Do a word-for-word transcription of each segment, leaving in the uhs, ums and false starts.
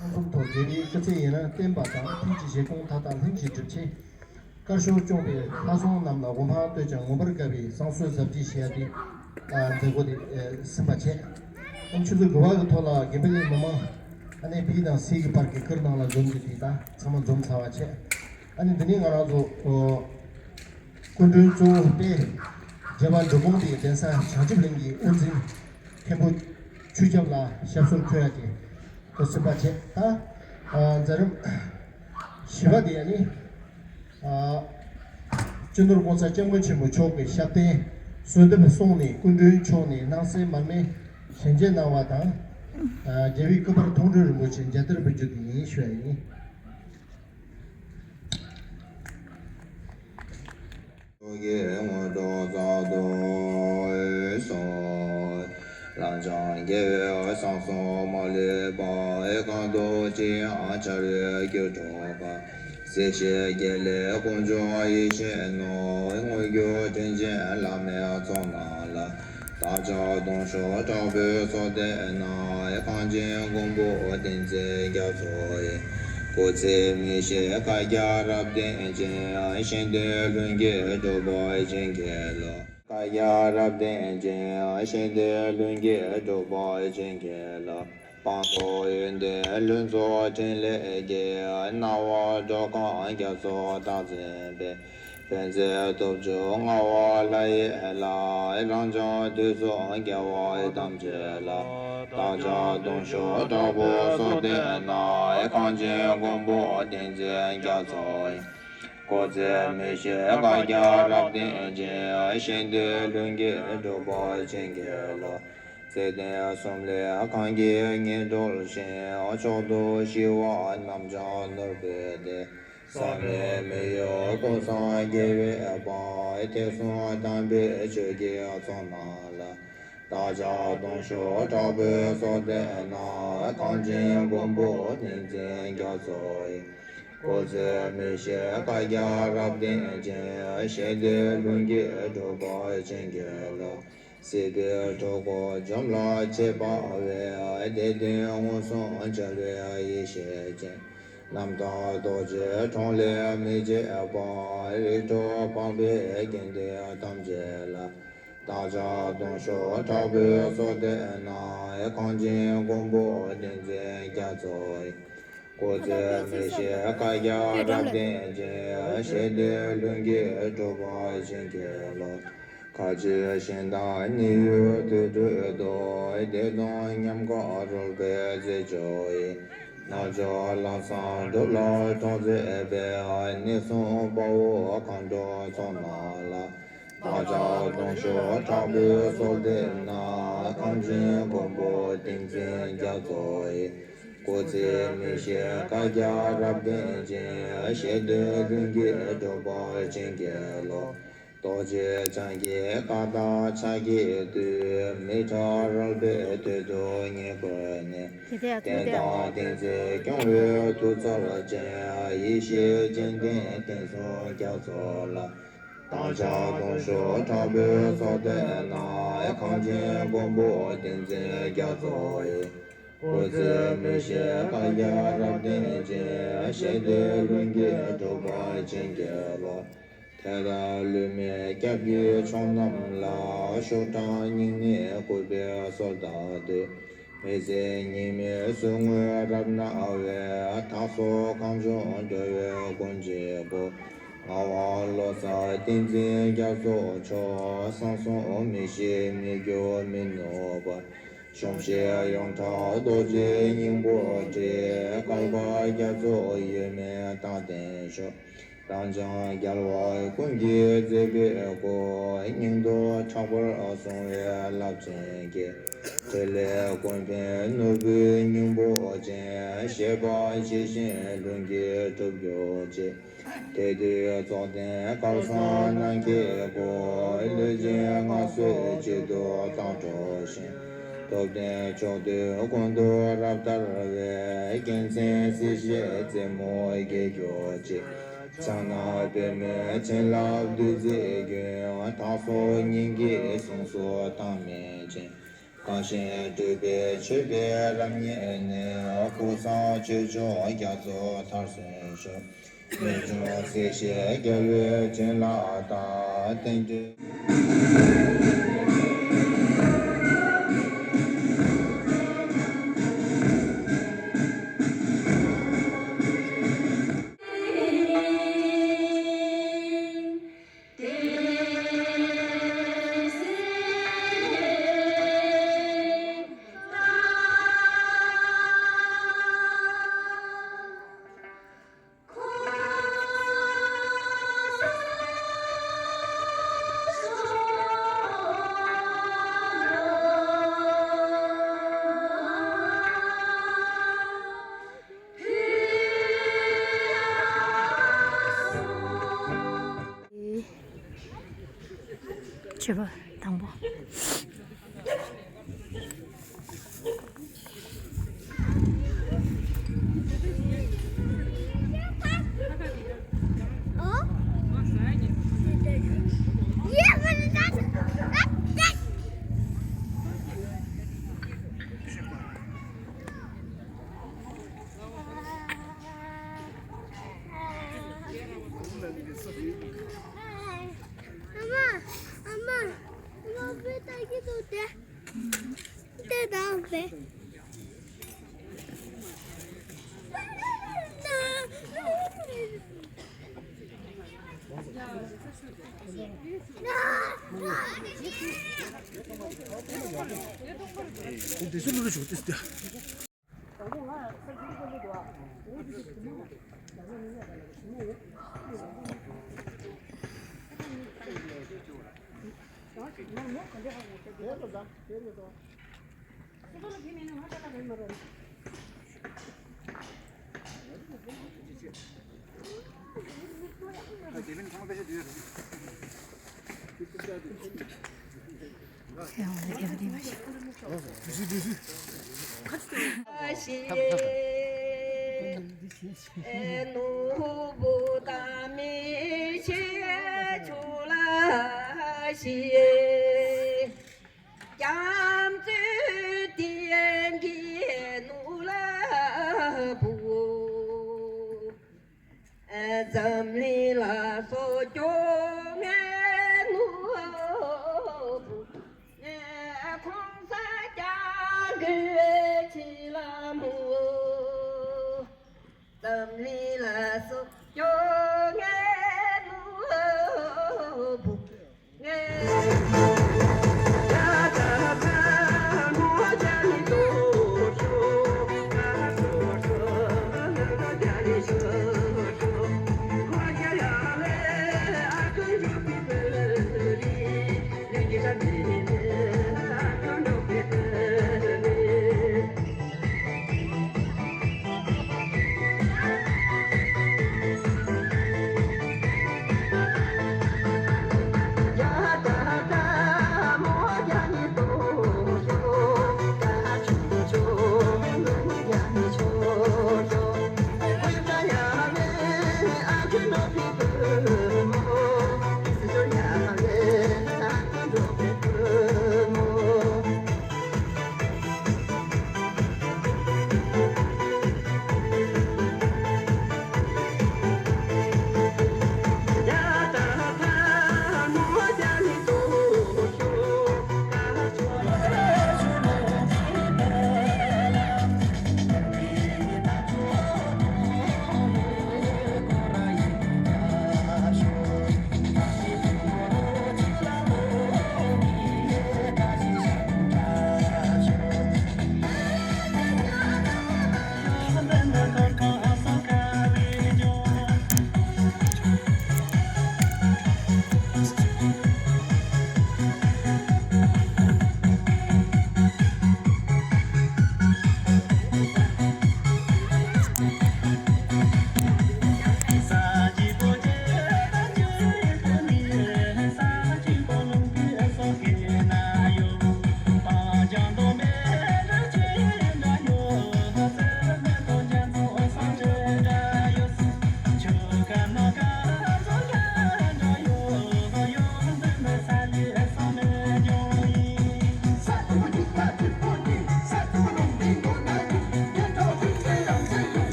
ཁང་ཚོམ་ཐོག་དགེ་བའི་སྐུ་ཚེ་ཡུན་རིང་བརྟན་པ་དང་། ཐུགས་ཀྱི་བཞེད་དགོངས་མཐའ་དག་ལྷུན་གྱིས་འགྲུབ་ཆེད། དཀར་ཕྱོགས་སྐྱོང་བའི་ལྷ་སྲུང་རྣམས་ལ་གོ་འཕང་བསྟོད་ཅིང་མངོན་པར་དགའ་བའི་བསང་གསོལ་ཟབ་རྒྱས་ཞུ་ཡ་དེ། ཨ། མཛད་སྒོ་དེ་ཨ་ཟིན་པ་བྱས། ཨ་ནི་ཆུ་ཚོད་དགུ་པ་གི་ཐོག་ལ་དགེ་འཕེལ་གླིང་མི་མང་ཨ་ནི་བིས་དང་སིའི་གི་པར་གི་ཀིར་ནང་ལ་འཛོམས་ཏེ་དེ་དག་ཚང་མ་འཛོམས་ཚར་བ་བྱས། ཨ་ནི་འདི་ནས་ང་རང་ཚོ་ཨོ། སྐུ་མགྲོན་གཙོ་བོ་དཔལ་རྒྱལ་བ་འབྲི་གུང་པའི་གདན་ས་བྱང་ཆུབ་གླིང་གི་དབུ་འཛིན་མཁན་པོ་ཆོས་སྐྱབས་ལ་ཞབས་སོར་འཁོད་ཡ་དེ་ཐུགས་སེམས་པ་བྱས། ད་ཨ་མཛད་རིམ་བཞི་པ་དེ་ཡ་ནི་ཨ་སྤྱི་ནོར་༸གོང་ས་༸སྐྱབས་མགོན་ཆེན་པོ་མཆོག་གི་ཞབས་བརྟན་གསོལ་འདེབས་སོང་ནས། སྐུ་མགྲོན་མཆོག་ནས་སྣང་གསལ་མར་མེ་ཞལ་མཇལ་གནང་བ་དང་། ཨ་རྒྱལ་བའི་སྐུ་པར་མཐོང་གྲོལ་རིན་པོ་ཆེ་མཇལ་དར་འབུལ་རྒྱུ་དེ་ཡིན་ཞུ་ཡ་ཡིན། ཀྱི་སྔོན་དུ་བརྩམས་དུ་གསོལ། རབ་འབྱམས་རྒྱལ་བའི་གསང་གསུམ་མ་ལུས་པ། གང་དུ་ཅི་ཡང་འཆར་བའི་རྒྱུད་གྲུབ་པ། སྲིད་ཞིའི་དགེ་ལེགས་ཀུན་འབྱུང་ཡིད་བཞིན་ནོར། དངོས་བརྒྱུད་དྲིན་ཅན་བླ་མའི་ཚོགས་རྣམས་ལ། བདག་ཅག་གདུང་ཤུགས་དྲག་པོས་གསོལ་འདེབས་ན། གངས་ཅན་མགོན་པོ་ཏིང་འཛིན་རྒྱ་མཚོ་ཡི། སྐུ་ཚེ་མི་ཤིགས་བཀའ་རྒྱ་རབ་བརྟན་ཅིང་། གཞན་དོན་ལྷུན་གྱིས་གྲུབ་པར་བྱིན་གྱིས་རློབས། བཀའ་རྒྱ་རབ་བརྟན་ཅིང་། གཞན་དོན་ལྷུན་གྱིས་གྲུབ་པར་བྱིན་གྱིས་རློབས། སྤངས་རྟོགས་ཡོན་ཏན་ལྷུན་རྫོགས་ཕྲིན་ལས་ཀྱིས། སྣང་བ་འགྲོ་གང་རྒྱ་མཚོ་བདག་འཛིན་པའི། ཕན་མཛད་སྟོབས་བཅུ་མངའ་བ་ལྷ་ཡི་ལྷ། རབ་འབྱམས་དུས་གསུམ་རྒྱལ་བ་ཐམས་ཅད་ལ། བདག་ཅག་གདུང་ཤུགས་དྲག་པོས་གསོལ་འདེབས་ན། གངས་ཅན་མགོན་པོ་ཏིང་འཛིན་རྒྱ་མཚོ་ཡི། སྐུ་ཚེ་མི་ཤིགས་བཀའ་རྒྱ་རབ་བརྟན་ཅིང་། གཞན་དོན་ལྷུན་གྱིས་གྲུབ་པར་བྱིན་གྱིས་རློབས། བརྩེ་ལྡན་གསུམ་ལས་གང་གིས་ངེས་གྲོལ་ཞིང་། མཆོག་ཏུ་ཞི་བ་རྣམ་བྱང་ནོར་བུའི་གདན། བསམ་ཡས་མི་གཡོ་ཀུན་བཟང་རྒྱལ་བའི་དཔལ། ཐེག་གསུམ་དམ་པའི་ཆོས་ཀྱི་ཚོགས་རྣམས་ལ། བདག་ཅག་གདུང་ཤུགས་དྲག་པོས་གསོལ་འདེབས་ན། གངས་ཅན་མགོན་པོ་ཏིང་འཛིན་རྒྱ་མཚོ་ཡི། སྐུ་ཚེ་མི་ཤིགས་བཀའ་རྒྱ་རབ་བརྟན་ཅིང་། གཞན་དོན་ལྷུན་གྱིས་གྲུབ་པར་བྱིན་གྱིས་རློབས། སྲིད་པའི་འཁྲུལ་འཁོར་འཇོམས་ལ་བྱེད་པ་བས། བདེ་དོན་མངོན་སུམ་འཆར་བའི་ཡེ་ཤེས་ཅན། རྣམ་དག་རྡོ་རྗེ་འཁྲུངས་ལས་མི་བརྗེད་པ། རིགས་དྲུག་འཕགས་པའི་དགེ་འདུན་ཐམས་ཅད་ལ། བདག་ཅག་གདུང་ཤུགས་དྲག་པོས་གསོལ་འདེབས་ན། གངས་ཅན་མགོན་པོ་ཏིང་འཛིན་རྒྱ་མཚོ་ཡི། སྐུ་ཚེ་མི་ཤིགས་བཀའ་རྒྱ་རབ་བརྟན་ཅིང་། གཞན་དོན་ལྷུན་གྱིས་གྲུབ་པར་བྱིན་གྱིས་རློབས། མཁའ་སྤྱོད་གཞན་དང་ཉི་འོད་དུད་འགྲོའི་མདོག། བདེ་སྟོང་ཉམས་དགའ་རོལ་པའི་རྩེ་མཆོག་ཡི། རྣལ་འབྱོར་ལམ་བཟང་སྒྲུབ་ལ་གྲོགས་མཛད་པའི། གནས་གསུམ་དཔའ་བོ་མཁའ་འགྲོའི་ཚོགས་རྣམས་ལ། བདག་ཅག་གདུང་ཤུགས་དྲག་པོས་གསོལ་འདེབས་ན། གངས་ཅན་མགོན་པོ་ཏིང་འཛིན་རྒྱ་མཚོ་ཡི། སྐུ་ཚེ་མི་ཤིགས་བཀའ་རྒྱ་རབ་བརྟན་ཅིང་། གཞན་དོན་ལྷུན་གྱིས་གྲུབ་པར་བྱིན་གྱིས་རློབས། རྡོ་རྗེ་འཆང་གི་བཀའ་དང་ཕྱག་གི་མཐུས། མི་ཁྲག་རལ་པའི་དུད་འགྲོ་ཉེར་བཀོད་ནས། བསྟན་དང་བསྟན་འཛིན་སྐྱོང་བའི་མཐུ་རྩལ་ཅན། ཡེ་ཤེས་སྤྱན་ལྡན་བསྟན་སྲུང་རྒྱ་མཚོ་ལ། བདག་ཅག་གདུང་ཤུགས་དྲག་པོས་གསོལ་འདེབས་ན། གངས་ཅན་མགོན་པོ་ཏིང་འཛིན་རྒྱ་མཚོ་ཡི། སྐུ་ཚེ་མི་ཤིགས་བཀའ་རྒྱ་རབ་བརྟན་ཅིང་། གཞན་དོན་ལྷུན་གྱིས་གྲུབ་པར་བྱིན་གྱིས་རློབས། ཐེ་ར་ལུས་མེད་སྐྱབས་ཀྱི་མཆོག་རྣམས་ལ། ཤུགས་དྲག་སྙིང་ནས་གུས་པས་གསོལ་བ་འདེབས། མི་ཟད་ཉི་མའི་གསུང་ངོས་རབ་སྣང་བའི། དྭགས་སོགས་གངས་ལྗོངས་འགྲོ་བའི་མགོན་གཅིག་པུ། ངག་དབང་བློ་གསལ་བསྟན་འཛིན་རྒྱ་མཚོ་མཆོག། གསང་གསུམ་མི་ཤིགས་མི་འགྱུར་མི་ནུབ་པ། གཞོམ་བྱེད་ཡོངས་གྲགས་རྡོ་རྗེ་སྙིང་པོར་བྲིས། བསྐལ་པ་རྒྱ་མཚོ་ཡོལ་མེད་རྟག་བརྟན་ཤོག། རབ་འབྱམས་རྒྱལ་བ་ཀུན་གྱིས་མཛེས་པའི་སྐུ། སྙིང་སྟོབས་དྲག་པོར་བཟུང་བའི་རླབས་ཆེན་གྱིས། དེ་ལས་ཀུན་ཕན་ནོར་བུའི་སྙིང་པོ་ཅན། བཞད་པ་ཇི་བཞིན་ལྷུན་གྱིས་གྲུབ་གྱུར་ཅིག། དེ་དུས་རྫོགས་ལྡན་སྐལ་བཟང་རྣམས་ཀྱི་སྐུ། ལུས་ཅན་ལྔ་བསོད་གཅིག་ཏུ་དྭངས་འཕྲོག་ཅིང་། ཐུབ་བསྟན་ཕྱོགས་དུས་ཀུན་ཏུ་རབ་དར་བའི། རྒྱལ་མཚན་སྲིད་ཞིའི་རྩེ་མོར་རྒྱས་གྱུར་ཅིག། ཕྱག་ན་པདྨོའི་བྱིན་རླབས་བདུད་རྩིའི་རྒྱུན། དྭགས་སོག་སྙིང་གི་གཟུངས་སུ་བཏང་མེད་ཅིང་། གང་ཞིག་སྤྲུལ་པའི་མཆོད་པའི་རབ་བརྙེས་ནས། ཀུན་བཟང་ཆོས་སྐྱོང་རྒྱ་མཚོ་མཐར་སོན་ཤོག། རྨད་བྱུང་སྲིད་ཞིའི་རྒྱལ་བའི་བྱིན་རླབས་དང་། བསྟན་འགྲོའི། མཆོད་པ་དང་པོ། ཨ་མ། ཨ་མ། ཨ་མ། དཔེ་ལྟ་གི་འདུག་དེ། དེ་དང་དཔེ། དེ་ཚོ་ལུ་རུ་ཞུགས་ཏེ་སྟེ། ནོར་བུ་དང་མི་ཕྱེད་ཆུ་ལ་ཞིག། རྒྱ་མཚོའི་གཏིང་གི་ནོར་བུ། འཛམ་གླིང་ལ་སོགས་སྐྱོ་ངལ་ནོར་བུ། ངས་ཁོང་ས་རྒྱ་གི་ཆེ་ལ་མོ། འཛམ་གླིང་ལ་སོགས་སྐྱོ་ངལ་ནོར་བུ།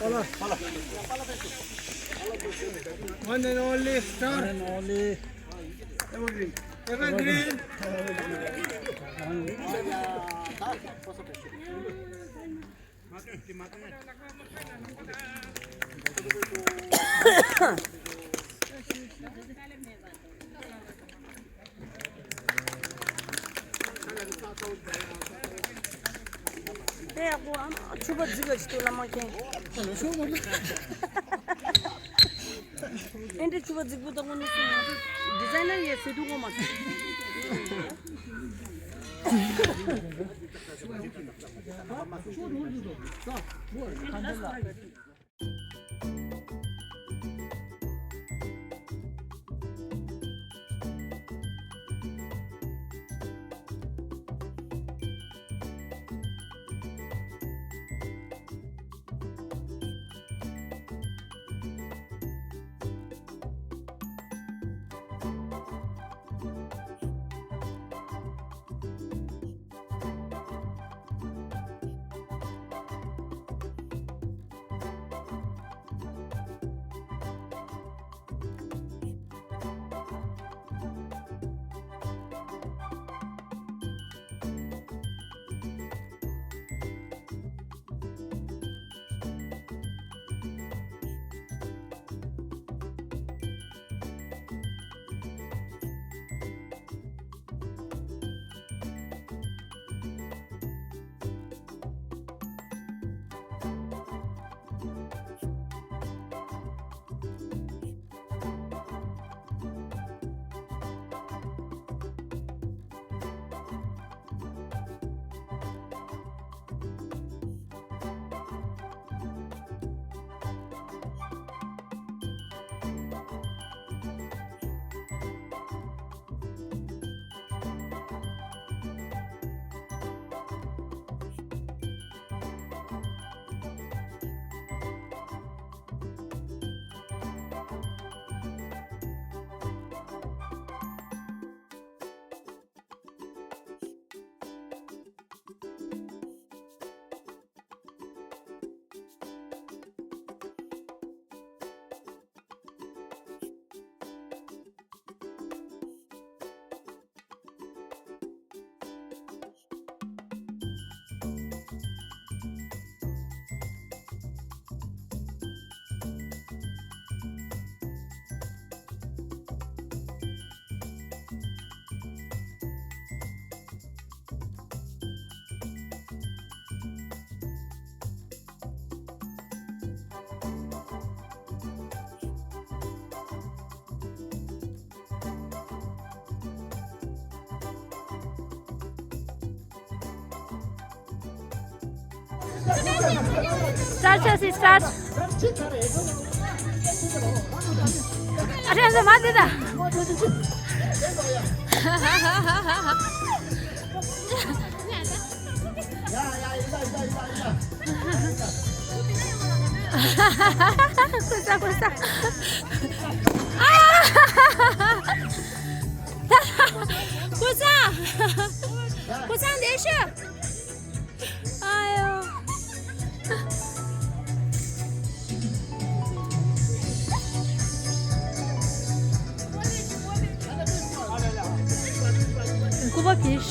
One and only star. One and only. Evergreen. Evergreen. དེ་ཡག་པོ་ཨ་མ་ཕྱུ་པ་རྫིག་ག་ཅིག་ཏུ་བླ་མ་མཁན། ཨེ་འདྲའི་ཕྱུ་པ་རྫིག་པོ་དང་ངོ་ནས་སུ་ང་ཚོ་ཌི་ཛའི་ནར་ཡས་བཟོས་འདུག་གོ་མ་སོང་། Start, start, start. अरे, ऐसे मत देना। कुछ कुछ कुछ कुछ देश। आयो। कुबा फिश।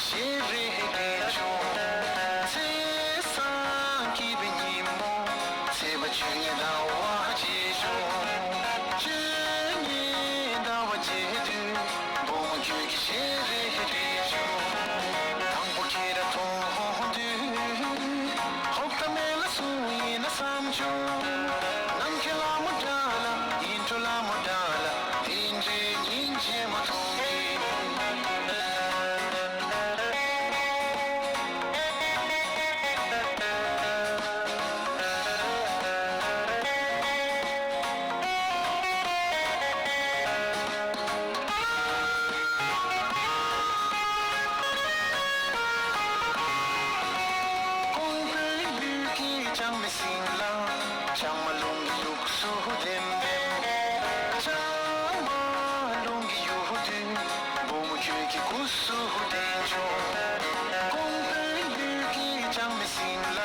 ཤེས་རེ་རེ་བྱུང་། ཚེས་བཟང་སྐྱིད་པའི་ཉིན་མོ། ཚེས་པ་བཅུ་གཉིས་ཟླ་བ་གཅིག་བྱུང་། བཅུ་གཉིས་ཟླ་བ་བརྗེད་དུས། བུ་མོ་ཁྱོད་ཀྱི་ཤེས་རེ་རེ་བྱུང་། དང་པོ་ཁྱེད་རང་མཐོང་དུས། ཧོབ་ཏ་མེ་ལ་སུ་ཡིན་ན་བསམ་བྱུང་། ནམ་མཁའི་ལྷ་མོ་འདྲ་ལ། ཡིད་འཕྲོག་ལྷ་མོ་འདྲ་ལ། དེ་འདྲའི་སྙིང་རྗེ་མོ་མཐོང་གི། ཀོང་པོའི་ལུས་ཀྱི་ལྕང་མའི་སྲིན་ལ། ལྕང་མ་རླུང་གི་གཡུགས་སུ་ལྡེམ་ལྡེམ། ལྕང་མ་རླུང་གི་གཡུགས་དུས། བུ་མོ་ཁྱོད་ཀྱི་སྐུ་གཟུགས་བདེ་འཇོ། ཀོང་པོའི་ལུས་ཀྱི་ལྕང་མའི་སྲིན་ལ།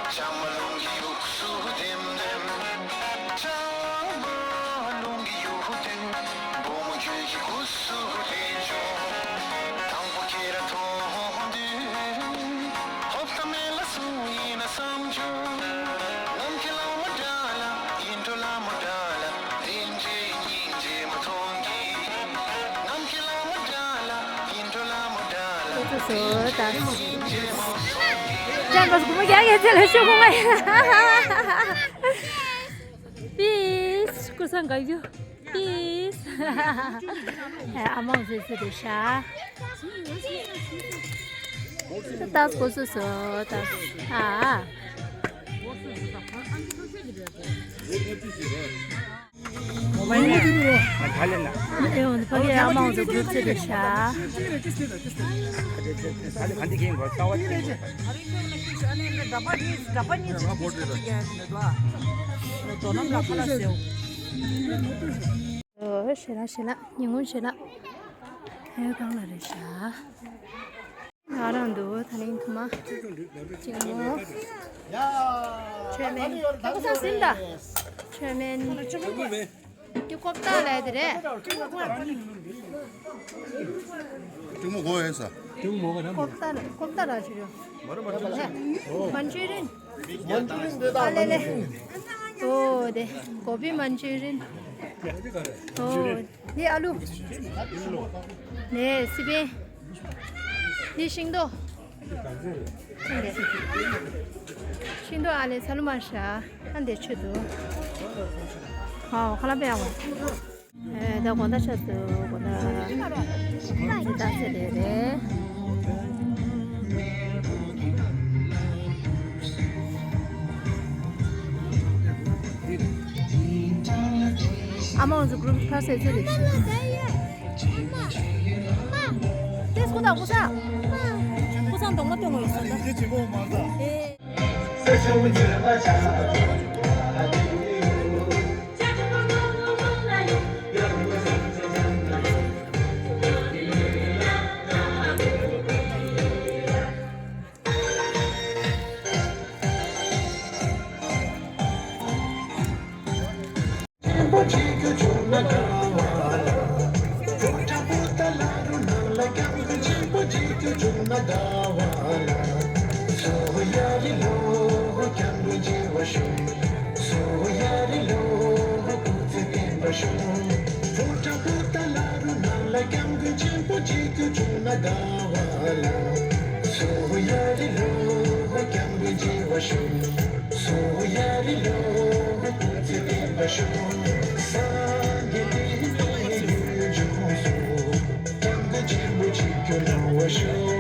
ལྕང་མ་རླུང་གི་གཡུགས་སུ་ལྡེམ་ལྡེམ། ལྕང་མ་རླུང་གི་གཡུགས་དུས། བུ་མོ་ཁྱོད་ཀྱི་སྐུ་གཟུགས་བདེ་འཇོ། དང་པོ་ཁྱེད་རང་མཐོང་དུས། ཧོབ་ཏ་མེ་ལ་སུ་ཡིན་ན་བསམ་བྱུང་། ནམ་མཁའི་ལྷ་མོ་འདྲ་ལ། ཡིད་འཕྲོག་ལྷ་མོ་འདྲ་ལ། དེ་འདྲའི་སྙིང་རྗེ་མོ་མཐོང་གི། ནམ་མཁའི་ལྷ་མོ་འདྲ་ལ། ཡིད་འཕྲོག་ལྷ་མོ་འདྲ་ལ། ཁྱེད་ཚོ་ད། ཅང་ག་སྒོར་མོ་རྒྱག་ཡས་ཚེ་ལ་ཤོག་གོ་ང་ཡ། པིས། ཀུ་སང་ག་རྒྱུ། པིས། ཨ་མ་འོ་ཟེར་ཟེར་རེད་ཤག་ད་ལྟ་སྐོར་སོ་སོ་ད། ཨ། ཨེ་འོ་ཕ་གི་ཨ་མ་འོ་ཟེར་རྒྱུ་ཚེ་རེད་ཤག་ཨོ་ཞེ་ལ་ཞེ་ལ་ཉིན་གུང་ཞེ་ལ། ཧེ་གང་ལ་རེད་ཤག་ང་རང་འདུག་ད་ལིང་ཐུ་མ། གཅིག་མོ། ཆོས་སྨན། ད་གོ་ས་ཟིན་ད། ཆོས་སྨན། འདི་ཀོབ་ཏ་ལ་དེ་རེད། ཀྲུང་མོ་གོ་ཡོད་ས། ཀོབ་ཏ་ལ་ཀོབ་ཏ་ལ་ཞུ་རོ། མན་ཅུ་རིན། མན་ཅུ་རིན་དེ་དང་ཨ་ལེ་ལེ། མན་ཅུ་རིན། ཨོ་དེ་གོ་བི་མན་ཅུ་རིན། ཨོ་དེ་ཨ་ལུ། ནས་སི་པན། འདི་ཤིང་ཏོག་ཤིང་ཏོག་ཨ་ལེ་ས་ལུ་མར་ཤ། ཨ་འདི་ཆུ་དུ། ཧའོ་ཁ་ལ་པེ་ཡང་བ། ཨེ་ད་དགོང་དག་ཆ་ཚོད་དགོང་དག་ད་ཚེ་རེད་རེད། ཨ་མ་འོ་ཚོ་གུ་རུབ་ཁ་ཟས་ཚེ་རེད། ཏེས་ཁོ་ཐག་ཁོ་ཐག་ཁོ་ཚང་གདོང་མ་སྟོན་དགོས་ཡོད་ས་ད།